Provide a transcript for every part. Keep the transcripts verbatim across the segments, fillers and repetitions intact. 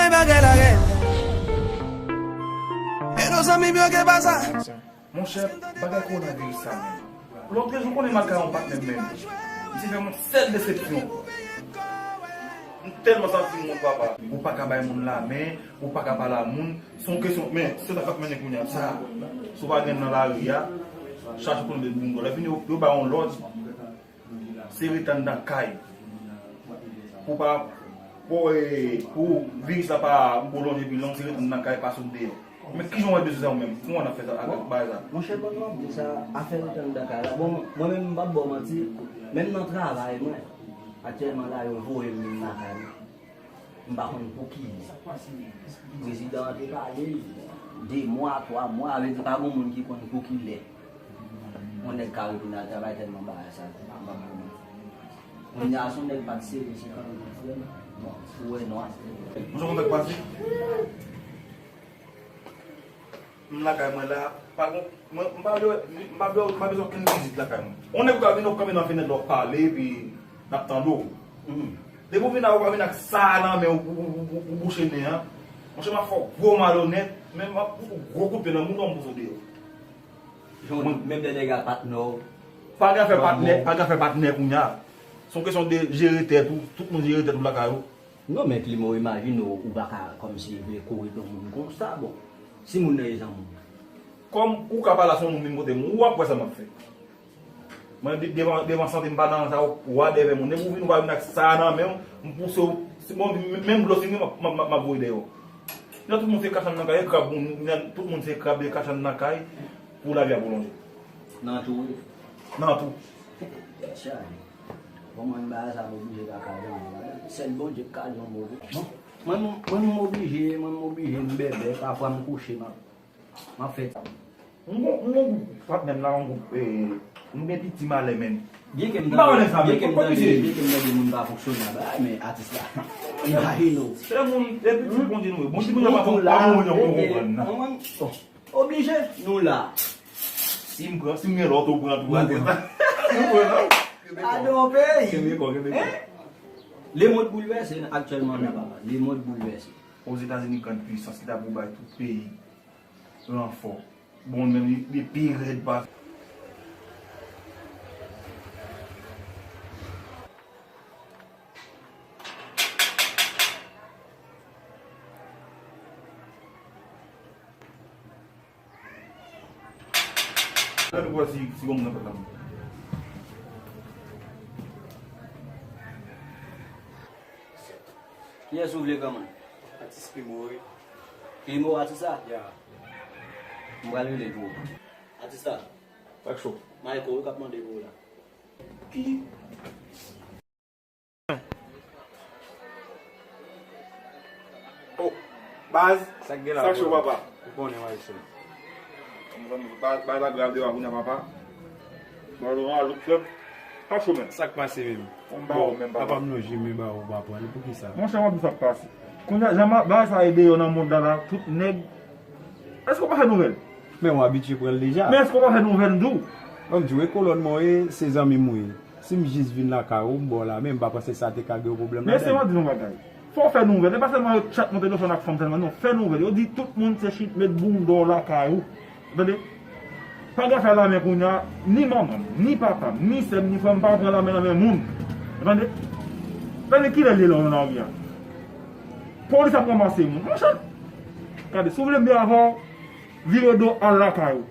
Bagay la rèd. E nou zanmi m yo gen pa sa. Monchè, bagay kowonaviris sa menm. Lòt jou konnen m al kay yon patnè m menm. Misye fè m yon sèl desepsyon. M tèlman santi m wont papa. Ou pa ka bay moun lamen, ou pa ka pale a moun. Se yon kesyon, men se sa k ap mennen kounye a sa. Si w pa gen nan lari a, chache konnen de moun. Lè fini yo, yo ba yon lòd. Se ret anndan kay. Pou pa, pou, eh, pou viris la pa pwolonje pi long, se ret anndan kay, pa sot deyò. Men kijan w wè de sa ou menm? Kouman w ap fè sa avèk bagay sa? Monchè, ban m di sa, afè ret anndan kay la. Bon, mwen menm, m p ap ba w manti, menm nan travay mwen, aktyèlman la, yo voye m vin lakay mwen. M pa konn pou ki. Prezidan an te pale, de mwa, twa mwa, vle di pa gen moun ki konn pou ki lè. Yon nèg ka retounen al travay tèlman bagay sa, m pa, m pa konn. Kounye a, se yon nèg pa t serye, se kanmenm frè m. Bon, ou wè non. Ou son kontak pase? M lakay mwen la, pa gon, mwen, m pa vle, m pa vle, m pa bezwen okenn vizit lakay mwen. On nèg ou ka vin, ou kanpe nan fenèt la, w ap pale, epi n ap tande w. Depi w vin la, ou pa vin ak sa nan men w, ou, ou, ou, ou, ou bouche nen an. Monchè, m ap fè w gwo malonèt, men m ap fout ou gwo kout pye nan moun nan, m pouse w deyò. Jan w di, menm lè nèg la patnè w. Pa gen afè patnè, pa gen afè patnè kounye a. Se yon kesyon de jere tèt ou, tout moun jere tèt ou lakay ou. Non, men Klimo, imajine w, ou pa ka kòmsi vle kouri pou moun konsa, bon. Si moun nan e zanmi w. Kòm ou ka pale a se yon moun vin kote m, ou ap wè sa m ap fè. Mwen, de-, devan, devan sante m pa nan sa, ou a dèyè moun. Depi ou vin, ou pa vin ak sa nan men w, m pouse w. Si bon, menm dlo si m gen, m ap, m ap, m ap, m ap voye dèyè w. Jan tout moun se kachann nan kay, e krab moun, tout moun se krab, e kachann nan kay, pou lavi a pwolonje. Nan tou, wi. Nan tou. Yes, sir. Bon, mwen, bagay sa, m oblije pa ka janm ladan. Sèl Bondye k ka janm oblije. Bon, mwen, mwen, mwen, m oblije, mwen, m oblije, m bèbè, pafwa m kouche, m ap, m ap fè. M gon, m gon gwoup patnè m la, yon gwoup, eh, m gen piti malè, menm. Byen ke m tande, byen ke m tande, byen ke m tande moun pa fonksyone a bagay, men atis la. Imajine w. Se moun, e piti Bondye nou ye. Bon, si moun yo pa, pa mouri, yo konprann, non. Oblije, nou la. Si m pran, si m gen lòt, ou pran tou, nou pran. Nou pran, non? Kenbe kò. Kenbe kò, kenbe kò. Hein? Lemonn boulvèse aktyèlman la, papa. Lemonn boulvèse. Ozetazini, grann pwisans ki ta pou bay tout peyi ranfò. Bon, menm li, li pi rèd pase. Gade pou wè si, si gon moun nan pòt la. Kiyès ou vle, granmoun? Atis Klimo, wi. Klimo, atis la? Ya. M pral rele l pou ou. Atis la? Sa k cho? Mayko, wi, k ap mande pou ou la. Ki? Oh, baz, sa k gen la, sa k cho, papa? Ou konnen, Mayko. Baz, baz la grav devan kounye a, papa. Baz la louk frè m. Pa cho menm. Sa k pase menm? Bon, papa m non, jime ba ou pa pran li, poukisa? Monchè, m ap di sa k pase. Kounye a, jan bagay sa ye deyò nan mond la, la, tout nèg. Èske w pa fè nouvèl? Men w abitye pran l deja. Men èske w pa fè nouvèl, m di w? Bon, m di w, e kolòn mwen w ye, se zanmi m w ye. Si m jis vin lakay ou, m ba w lamen, m pa panse sa te ka gen yon pwoblèm ladan l. Men se mwen di nou bagay. Fò w fè nouvèl. E pa sèlman yo tchat nan telefòn ak fanm sèlman, non. Fè nouvèl. Yo di tout moun se chit met bounda w lakay ou. Tande? Pa gen afè lamen kounye a, ni manman m, ni papa m, ni sè m, ni frè m, pa pran lamen nan men moun. Tande? Tande kilè l ye la nan lari a? Polis ap ranmase moun. Monchè, gade, si w vle m byen avè w, vire do al lakay ou.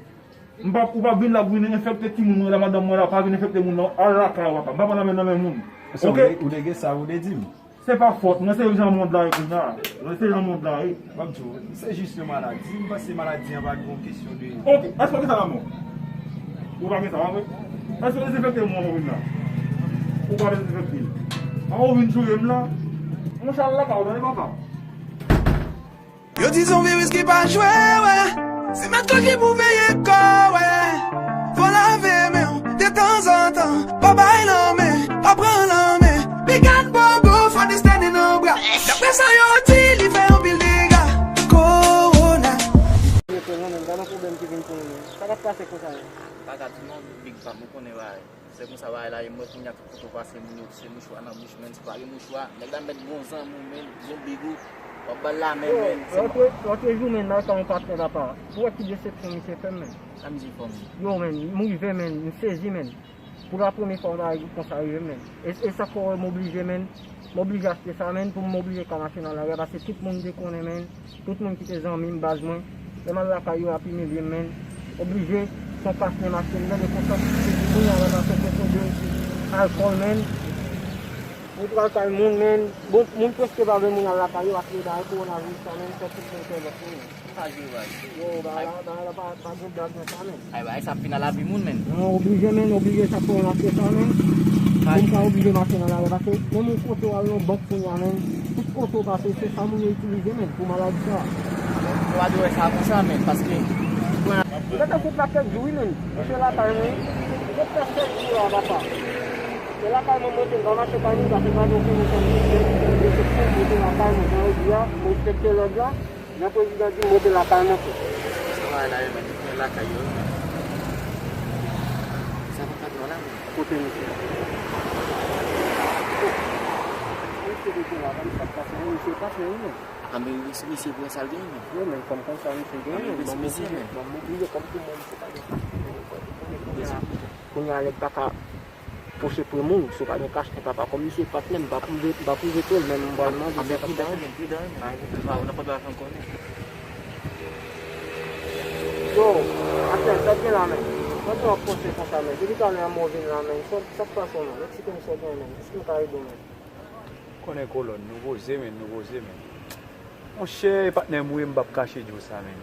M pa, ou pa vin la pou vin enfekte timoun mwen la, madanm mwen la, pa vin enfekte moun nan, al lakay ou, papa. M pa pran lamen nan men moun. Oke? Ou te gen sa ou te di m. Se pa fòt mwen, se jan mond la ye kounye a. Se jan mond la ye. M ap di w, se jis yon maladi. M panse maladi an pa t gon kesyon de. Oke, èske w gen sa nan men w? Ou pa gen sa, pa vre? Èske w dezenfekte men w anvan w vin la? Ou pa dezenfekte l. Anvan w vin touye m la? Monchè, al lakay ou, tande papa. Yo di se yon viris ki pa jwe, wè. Se mèt kò ki pou veye kò, wè. Fò lave men w detanzantan. Pa bay lanmen, pa pran lanmen. Piga n bobo, fò distène nan bra. Daprè sa yo di, li fè anpil dega. Kowona. Yo te renmen, pa nan pwoblèm ki vin pou nou. Sa k ap pase konsa yo? Pa ka di non, Big Pam, ou konnen bagay. Se konsa bagay la ye, m wè kounye a tout kote w pase, moun yo se mouchwa nan bouch, men si w pa gen mouchwa, nèg la mèt gon zanmi w, men gon big ou. W ap ba l lamen, yo, men, se lòt, lòt jou, men, m al fè yon patnè, papa. Ou wè ki desepsyon misye fè m, men. Sa misye fè w, men? Yo, men, m rive, men, m sezi, men. Pou la premye fwa, yon bagay konsa rive m, men. E, e sa k fè w wè m oblije, men. M oblije achte sa, men, pou m oblije ka mache nan lari a, paske tout moun te konnen, men. Tout moun ki te zanmi m, baz mwen. Lè m al lakay yo, y ap imilye m, men. Oblije, se yon kach men m achte m, men, e konsa, kounye a la, m ap fè kesyon de alkòl, men. Ou pral kay moun, men. Bon, moun prèske pa vle moun al lakay yo, paske bagay kowonaviris la, men, fè tout moun pè lòt moun, men. Sa jwe, baz. Yo, bagay la, bagay la pa, pa gen blag nan sa, men. Ay, bagay sa ap fin a lavi moun, men. Non, oblije, men, oblije sa fè yon achte sa, men. Ay. Moun ka oblije mache nan lari, paske menm yon kote w al nan bank kounye a, men, tout kote w pase, se sa moun yo itilize, men, pou maladi sa. Ou pa dwe wè sa konsa, men, paske Mwen te fout lakèt jou, wi, men. Misye lakay mwen. Mwen te fè sèt jou la, papa. Se lakay mwen, mwen te pa mache kay moun, paske pa gen okenn resepsyon, mwen te lakay mwen, jan yo di a, mwen respekte lòd la. Jan prezidan di, mwen te lakay mwen tou. Sa va la, men, mwen lakay yo, men. Sa pa ka dwòl la, men. Kote misye? Misye te la, pa misye ap pase, misye pase, wi, men. A, men, misye, misye pran sa l genyen, men. Yo, men, kòm konsa, misye genyen, men. Bon, misye, men. Bon, mwen priye kòm pou mwen, misye pa gen kach. Kounye a, nèg pa ka pwoshe pre moun, si w pa gen kach, nèg pa, pa kòm misye patnè m, m pa pwouve, m pa pwouve ke l, men m pral mande. A, men, pridan, men, pridan, men. Ou nan pòt la fè m konnen. Yo, atè, sa gen la, men. Mwen gen yon konsèy konsa, men. Depi talè a mwen vin la, men. Sa, sa k pase, men? Eksplike m sa w gen, men. Èske m ka ede w, men? Konnen kolòn, nou poze, men, nou poze, men. Monchè, patnè m, wi, m p ap kache di w sa, men.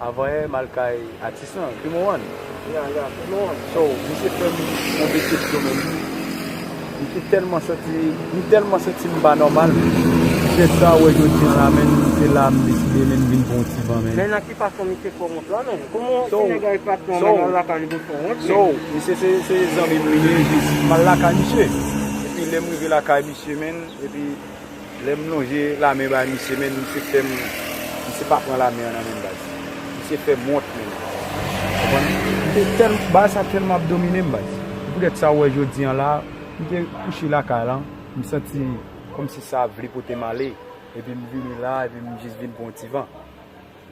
Avanyè m al kay atis lan, Primo One. Ya, ya, Primo One. So, misye fè m yon desepsyon, men. M te tèlman santi, m tèlman santi m pa nòmal. Poutèt sa, w wè jodi a la, men, se la m deside, men, vin pran yon ti van, men. Men nan ki fason misye fè w wont la, men? Kòman se nèg la e patnè w, men, al lakay li pou fè w wont, men? So, misye se, se zanmi m li ye, jis m al lakay misye. Epi lè m rive lakay misye, men, epi lè m lonje lamen bay misye, men, misye fè m, misye pa pran lamen an nan men m, baz. Misye fè m wont, men. Konprann? M te tèl-, bagay sa tèlman ap domine m, baz. Poutèt sa, w wè jodi a la, m te kouche lakay la, m santi kòmsi sa vle pote m ale. Epi m vini la, epi m jis vin pran yon ti van.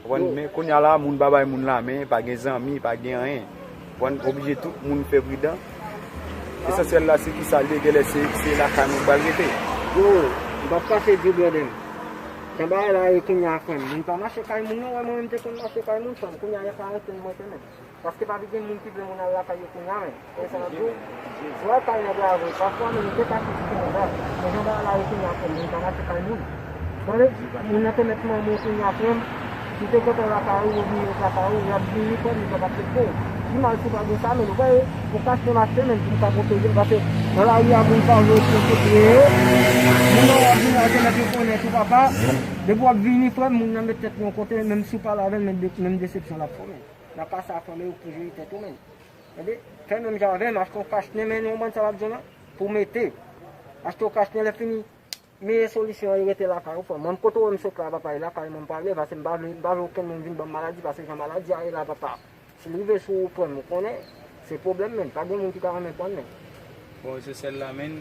Konprann? Men kounye a la, moun pa bay moun lamen, pa gen zanmi, pa gen anyen. Konprann? Oblije tout moun fè pridan. Esansyèl la, se kisa l ye, genlè se, se lakay mwen pral rete. Yo, m p ap kache di w, brother m. Jan bagay la ye kounye a, frè m. Moun pa mache kay moun, non, wè mwen menm te konn mache kay moun, frè m. Kounye a, y ap arete m, mwen te menm. Paske pa gen moun ki vle moun al lakay yo kounye a, men. E sa n ap di w, si w al kay nèg la vre, pafwa menm, m te ka kritike nèg la. Men jan bagay la ye kounye a, frè m, moun pa mache kay moun. Tande, moun nan te mèt manman w kounye a, frè m. Si w te gentan lakay ou, yo vini lakay ou, y ap vini, frè m, yo p ap aksepte w. Pi mal si w pa gen sa, men, ou wè, ou kache m achte, men, pou m ka pwoteje m, paske nan lari a, moun pa vle w pwoteje yo. Moun nan w ap vini a, te mèt yo konnen tou, papa. Depi w ap vini, frè m, moun nan met tèt li yon kote, menm si w pale avè l, menm de-, menm desepsyon l ap fè w, men. Nan ka sa, frè m, e ou k toujou ri tèt ou, men. Tande, fè menm jan avè m, achte yon kach nen, men yon bann sa w ap di w la, pou mete. Achte yon kach nen, lè fini, meyè solisyon an, e rete lakay ou, frè m. Mwen, kote w wè m sot la, papa, e lakay mwen m prale, paske m pa vle, m pa vle okenn moun vin ban m maladi, paske jan maladi a ye la, papa, si l rive sou ou, frè m, ou konnen, se pwoblèm, men. Pa gen moun ki ka renmen pran, men. Bon, se sèl la, men,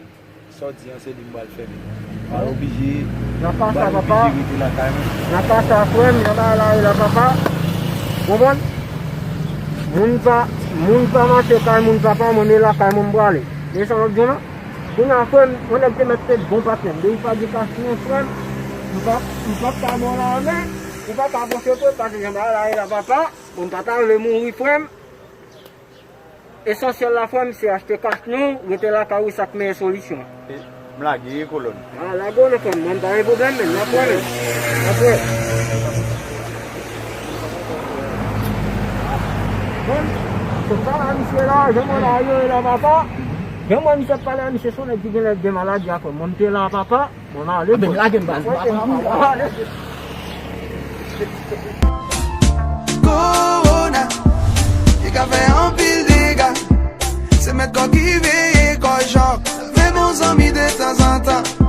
sa w di an, se li m pral fè, men. M pral oblije, m pral oblije rete lakay mwen. Nan ka sa, frè m, jan bagay la ye la, papa. Konprann? Moun pa, moun pa mache kay moun, papa, mwen, men lakay mwen m prale. Men sa w ap di w la? Kounye a, frè m, yon nèg te mèt te bon patnè m. Depi pa gen kach nen, frè m, m p ap, m p ap ka ba w lamen. Ou pa ka pwoche, frè m, paske jan bagay la ye la, papa. Bon, m pa ta vle mouri, frè m. Esansyèl la, frè m, se achte kach nou, rete lakay ou, sa k meyè solisyon. E, m lage, kolòn. A, lage w non, frè m, mwen, m pa gen pwoblèm, men, n ap wè, men. N ap wè. Bon, se pa la, misye la, jan mwen la, yo, la, papa. Jan mwen, misye pale a, misye, se yon nèg ki genlè gen maladi a, frè m. Mwen, m te la, papa. Bon, n ale, bro. Lage m, baz. Mwen, se mwen, mwen, ale. Kowona, ki ka fè anpil dega. Se mèt kò ki veye kò jòk. Vle bon zanmi de tanzantan.